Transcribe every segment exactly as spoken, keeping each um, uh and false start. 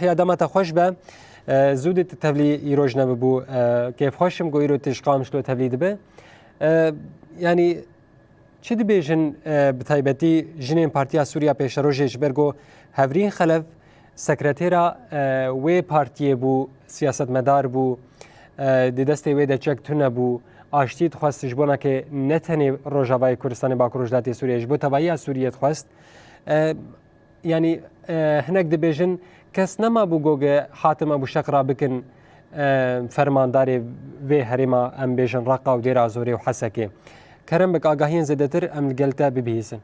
Ya dema te xweş be. E, zû dê tu tevlî îroj nebibû. E, kêfxweş im ku îro tu ji Qamişlo tevlî dibe. E, yanî çi dibêjin, e, bi taybetî jinên Partiya Sûriya Pêşerojê, ji ber ku Hevrîn Xelef sekretêra, e, wê partiyê bû, siyasetmedar bû, e, di destê wê de çek tune bû, aştî dixwest ji bo nake ne tenê Rojavayê Kurdistanê, Bakur Rojhilatê Sûriyê, ji bo tevahiya Sûriyê dixwest. E, Yanî, e, hinek dibêjin, kes nemabû goge Hatim Ebû Şeqra bikin, e, fermandarê vê herêma, em bêjin, Reqa û Dêra Zorê û Hesekê. Kerem bik, agahiyên zêdetir em li gel te bibihîzin.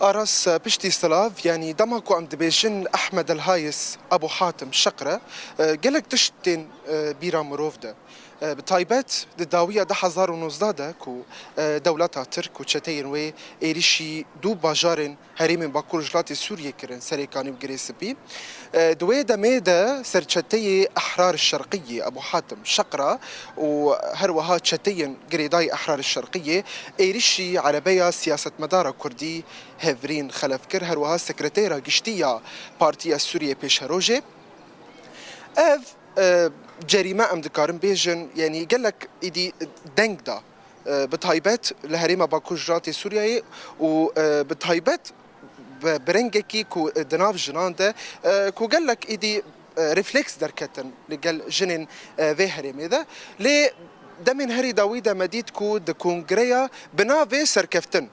Aras, piştî silav, yanî dema ku em dibêjin Ehmed El Hayis Ebû Hatim Şeqre, e, gelek tişt tên, e, bîra mirov de. E, bi taybet di dawiya du hezar û nozdeh de ku, e, dewleta Tirk û çeteyên wê êrîşî du bajarên herêmên Bakur Rojhilatê Sûriyê kirin, Serêkanî û Girê Spî. E, di wê demê de serçeteyê Ehrar Şerqiyê Ebû Hatim Şeqra û her wiha çeteyên girêdayî Ehrar Şerqiyê êrîşî erebeya siyasetmedara Kurdî Hevrîn Xelef kir, her wiha sekretera giştî ya Partiya Sûriyê Pêşerojê. Ev, e, cerîme em dikarin bêjin, yanî gelek îdî deng da, e, bi taybet li herêma Bakur Rojhilatê Sûriyeyê û, e, bi taybet bi, bi rengekî ku di nav jinan de, e, ku gelek îdî, e, refleks derketin li gel jinên, e, vê herêmê de. Lê demên herî dawî de me dît ku di kongreya bi navê Serkeftin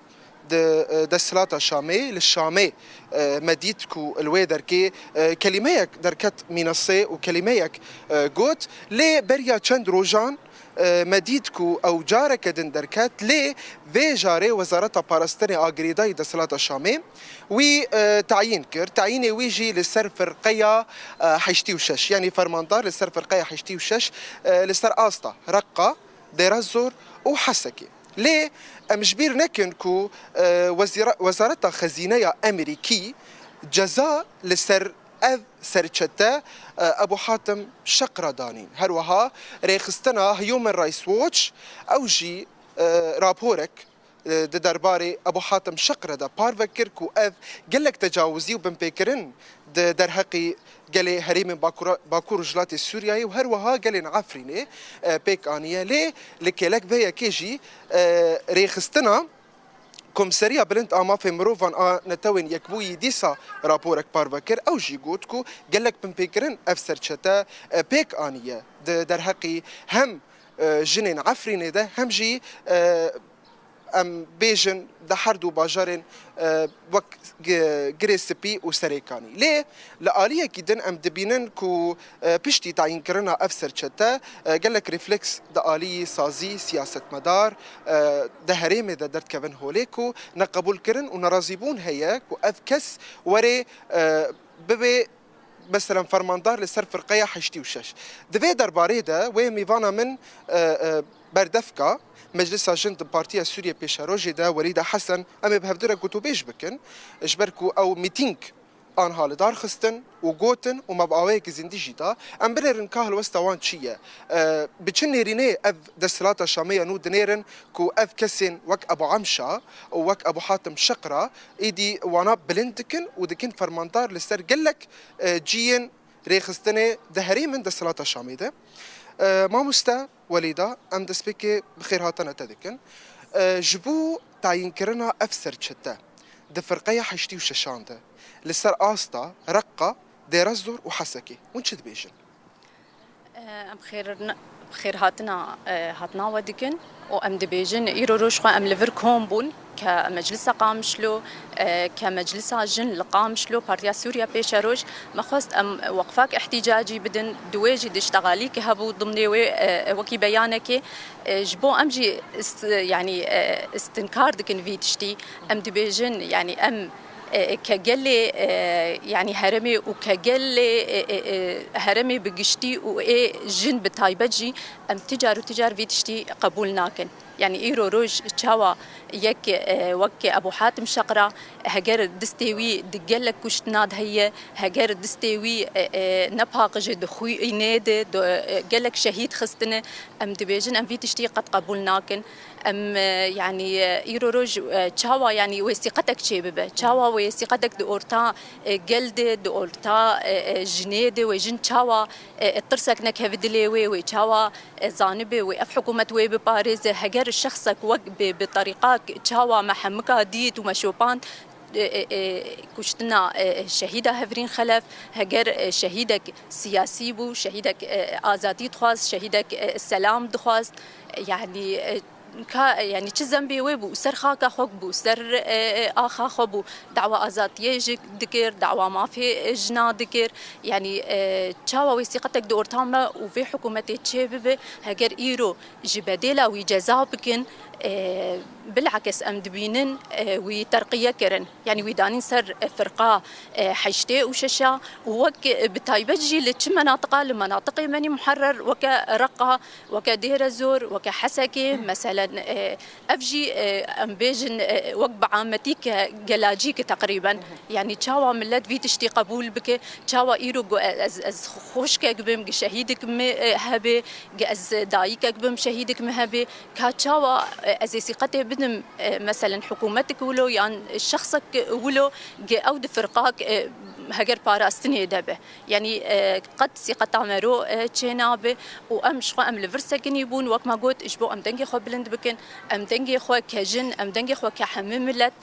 di, e, desthilata Şamê, li Şamê, e, me dît ku li wê derkê, e, kelîmeyek derket mînasê û kelîmeyek, e, got. Lê beriya çend rojan, e, me dît ku ew careke din derket, lê vê jarê Wezareta Parastinê a girêdayî desthilata Şamê wî, e, tayîn kir. Tayînê wî jî li ser firqeya, e, heştê û şeş, yanî fermandar li ser firqeya heştê û şeş, e, li ser asta Reqqa, Dêra Zor û Hesekê. Lê em ji bîr nekin ku, e, wezîra-, Wezareta Xezîne ya Amerîkî ceza li ser ev serçete, e, Ebû Hatim Şeqra danîn. Her wiha rêxistina Human Rights Watch ew jî, e, raporek, e, di derbarê Ebû Hatim Şeqre de parve kir ku ev gelek tecawizî û binpêkirin di derheqî gelê herêmên Bakura-, Bakur Rojhilatê Sûriyeyê û her wiha gelên Efrînê, e, pêk aniye. Lê li kêlek vê yekê jî, e, rêxistina Komîseriya Bilind a Mafê Mirovan a Netewên Yekbûyî dîsa raporek parve kir. Ew jî got ku gelek binpêkirin ev serçete, e, pêk aniye di derheqî hem, e, jinên Efrînê de hem jî, e, em bêjin di her du bajarên, e, wek Gi-, Girê Spî û Serêkanî. Lê li aliyekî din em dibînin ku, e, piştî tayînkirina ev serçete, e, gelek refleks di aliyî sazî, siyasetmedar, e, di herêmê de derdikevin holê ku neqebûlkirin û nerazîbûn heye ku ev kes were, e, bibe, meselen, fermandar li ser firqeya heştê û şeş. Di vê derbarê de wê mêvana min, e, e, berdevka Meclisa Jin di Partiya Sûriye Pêşerojê de, Welîda Hesen, em ê bi hevdu re gotûbêj bikin, ji ber ku ew mîtîng anha li dar xistin û gotin û me bi awayekî zindî jî da. Em binêrin ka helwesta wan çi ye? E, bi çi nêrînê ev desthilata Şamê ya nû dinêrin ku ev kesên wek Ebû Emşa û wek Ebû Hatim Şeqra êdî wana bilind dikin û dikin fermandar li ser gelek, e, ciyên rêxistinê di herêmên desthilata Şamê de. E, mamoste Welîda, em destpêkê bi xêrhatana te dikin. E, ji bo tayînkirina ev serçete di firqeya heştê û şeşan de li ser asta Reqqa, Dêra Zor û Hesekê, hûn çi dibêjin? Em xêr-, bi xêrhatina, e, hatina we dikin û em dibêjin, îro roj xwe em li vir kom bûn ke Meclisa Qamişlo, e, ke Meclisa Jin li Qamişlo, Partiya Sûriya Pêşeroj, me xwest em weqfak îhtîcacî bidin, di wê jî diştexalî ke hebû dimnê wê, e, wekî beyanekê, e, ji bo em jî ist-, yanî, e, istinkar dikin vî tiştî. Em dibêjin, yanî em e, ke gelê, e, yanî herêmê û ke gelê, e, e, e, herêmê bi giştî û ê jin bi taybet jî em ti car û ti car vî tiştî qebûl nakin. Yanî îro roj çawa Yek, e, wek Ebû Hatim Şeqra, heger distê wî di gelek kuştina de heye, heger distê wî, e, e, nepaqij e di xwînê de, di, e, gelek şehîd xistine, em dibêjin, em vî tiştî qet qebûl nakin. Em, e, yanî, e, îro roj, e, çawa, yanî, wê sîqetek çêbibe? Çawa wê sîqetek di orta, e, gel de, di orta, e, e, jinê de, wê jin çawa, e, e, tirsek nekeve dilê wê, wê çawa, e, zanibe wê ev hikûmet wê biparêze? Heger şexsek wek bi, bi terîqak çawa me hemika dît û me şopand, e, e, e, kuştina, e, e, şehîda Hevrîn Xelef, heger, e, şehîdek siyasî bû, şehîdek, e, azadî dixwast, şehîdek, e, selam dixwast, e, yanî, e, ka, e, yanî çi zembê wê bû, ser xaka xwe bû, ser, e, e, axa xwe bû, dawa azadiyê jî dikir, dawa mafê, e, jina dikir. Yanî, e, çawa wê sîqetek di orta me û vê hikûmetê çê bibe, heger îro ji bedêla wî ceza bikin, e, bilakis em dibînin, e, wî terqiye kirin. Yanî wî danîn ser, e, firqa, e, heştê û şeşa û wek, e, bi taybet jî li çi menatiqa, li menatiqê menî muherrer weke Reqa, weke Dêrezor, weke Hesekê, meselen, e, ev jî, e, em bêjin, e, wek bi ametî ke gelacî ke teqrîben. Yanî çawa millet vî tiştî qebûl bike, çawa îro gu ez, ez xwişkek bim, gi şehîdik mi, e, hebe, gi ez dayikek bim, şehîdik mi hebe, ka çawa, e, ez ê sîqetê bidim, e, meselen hikûmetik wilo yan şexsek wilo, gi ew di firqak, e, heger parastinê de be. Yanî, e, qet sîqeta mero, e, çênabe û em ji xwe em li vir sekinî bûn, wek me got, ji bo em dengê xwe bilind bikin, em dengê xwe ke jin, em dengê xwe ke hemî milet,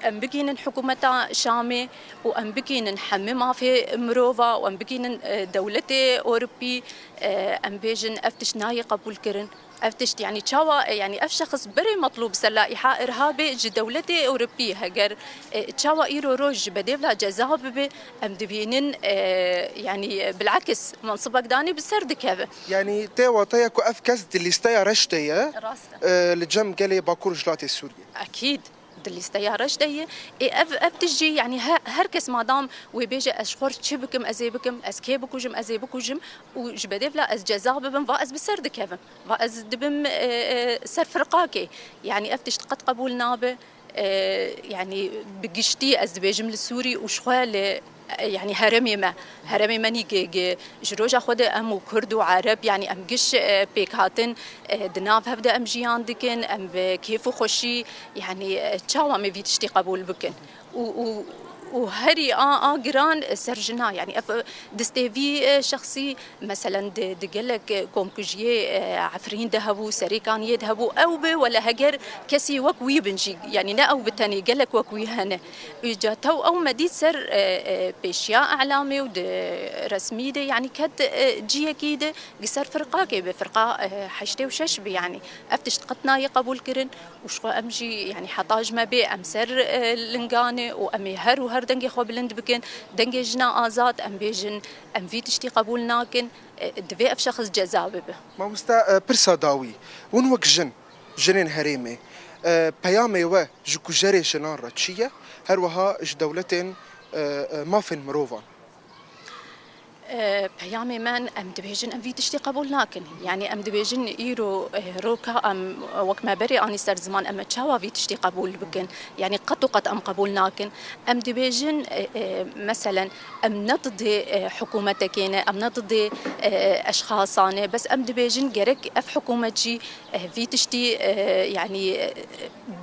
em bigihînin hikûmeta Şamê û em bigihînin hemî mafê mirova û em bigihînin, e, dewletê Ewropî, e, em bêjin ev tişt nayê qebûl kirin. Ev tişt, yanî çawa, e, yanî ev şexs berê metlûb ser laiha irhabê ji dewletê Ewropî heger, e, çawa îro roj ji bedêvla ceza bibe, em dibînin, e, yanî, e, bilakis mensibek danî bi ser dikeve. Yanî tê wateya ku ev kes di lîsteya reş de ye, Rast e. e, li cem gelê Bakur Rojhilatê Sûriyê. Ekîd. Di lîsteya reş de ye. Ê, ev, ev tişt jî, yanî he-, her kes madam wê bêje, ez ji xwe çi bikim, ez ê bikim, ez kê bikujim, ez ê bikujim û ji bedêvla ez ceza bibim, va ez bi ser dikevim. Va ez dibim, e, e, ser firqakê. Yanî ev tişt qet qebûl nabe. E, yanî bi giştî ez dibêjim li Sûrî û ji xwe li, e, yanî herêmê me. Herêmê me nî gi, gi ji roja xwe de em û Kurd û Ereb, yanî em giş, e, pêk hatin, e, di nav hev de em jiyan dikin, em bi kêf û xweşî, yanî, e, çawa em ê vî tiştî qebûl bikin? Û, û, û herî a, a giran, e, ser jina, yanî ev, e, distê vî, e, şexsî, meselen di, di gelek, e, komkujiyê, e, Efrîn de hebû, Serêkaniyê de hebû, ew be, wele heger kesî wek wî bin jî, yanî ne ew bi tenê, gelek wek wî hene. Îca tew ew me dît ser, e, e, pêşiya elamê û di resmî de, yanî ket, e, ciyekî de, gi ser firqakê be, firqa, e, heştê û şeş be, yanî ev tişt qet nayê qebûl kirin û ji xwe em jî, yanî heta ji me bê em ser, e, lingan e û em ê her û her dengê xwe bilind bikin, dengê jina azad, em bêjin, em vî tiştî qebûl nakin, e, divê ev şexs ceza bibe. Mamoste, e, pirsa dawî, hûn wek jin, jinên herêmê, e, peyamê we ji kujerê jinan re çi ye? Her wiha ji dewletên, e, e, mafên mirovan. E, peyamê me, em dibêjin, em vî tiştî qebûl nakin. Yanî em dibêjin îro, e, roka em, wek me berê anî ser ziman, em çawa vî tiştî qebûl bikin? Yanî qet û qet em qebûl nakin. Em dibêjin, e, e, meselen, em ne didê, e, hikûmetekê ne, em ne didê, e, eşxasan e, bes em dibêjin gerek ev hikûmet jî, e, vî tiştî, e, yanî, e,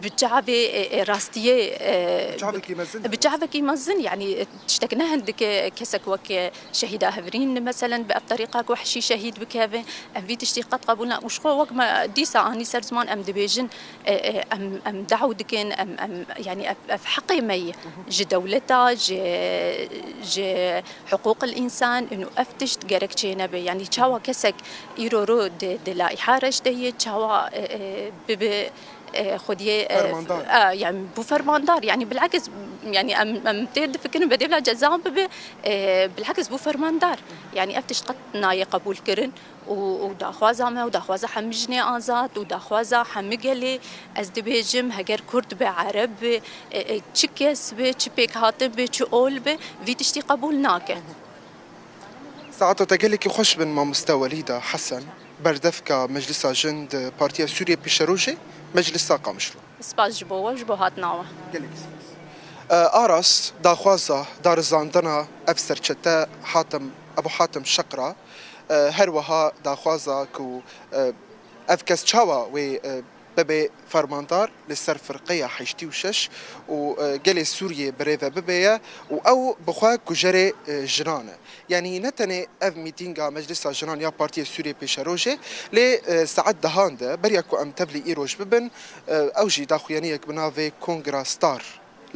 bi çavê, e, e, rastiyê, e, Bi çavekî mezin. bi çavekî mezin, yanî, e, tiştek ne hindik e, kesek wek, e, şehîda Hevrîn, meselen, bi ev terîqa ku wehşî şehîd bikeve, em vî tiştî qet qebûl ne. Û ji xwe wek me dîsa anî ser ziman, em dibêjin, e, e, em, em daw dikin, em, em, yanî ev, ev heqê me ye. Ji dewleta, ji, ji hiqûqil însan, û ev tişt gerek çê nebe. Yanî çawa kesek îro ro di, di laiha reş de ye, çawa, e, e, bibe, e, xwediyê, e, Fermandar. e, yanî bû fermandar. Yanî bilakis, yanî em, em tê difikirin bedêvla ceza bibe, e, bilakis bû fermandar. Yanî ev tişt qet nayê qebûl kirin. Û, û daxwaza me û daxwaza hemî jinê azad û daxwaza hemî gelê, ez dibêjim, heger Kurd be, Ereb be, e, e, çi kes be, çi pêkhatin be, çi ol be, vî tiştî qebûl nake. Saeta te gelekî xweş bin, mamoste Welîda Hesen, berdevka Meclisa Jin di Partiya Sûriye Pêşerojê, Meclisa Qamişlo. Spas ji bo we, ji bo hatina we. Gelek spas. Aras daxwaza darizandina ev serçete Hatim, Ebu Hatim Şeqra, e, her wiha daxwaza ku, e, ev kes çawa wê, e, bibe fermandar li ser firqeya heştê û şeş û, e, gelê Sûriyê birêve bibe ye û ew bi xwe kujerê, e, jinan e. Yanî ne tenê ev mîtînga Meclisa Jinan ya Partiya Sûriyê Pêşerojê, lê, e, saet dehan de beriya ku em tevlî îroj bibin, e, ew jî daxuyaniyek bi navê Kongra Star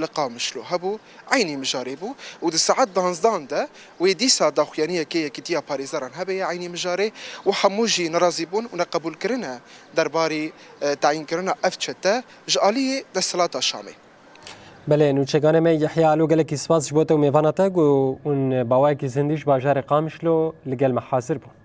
li Qamişlo hebû, eynî mijarê bû û di saet danzdan de wê dîsa daxuyaniyekê Yekîtiya Parêzeran hebe ye eynî mijarê û hemû jî nerazî bûn û neqebûlkirine derbarî, e, tayînkirina ev çete ji aliyê desthilata Şamê. Belê, nûçeganê me Yehya Alo, gelekî spas ji bo te û mêvana te ku hûn bi awayekî zindî ji bajarê Qamişlo li gel me hazir bûn.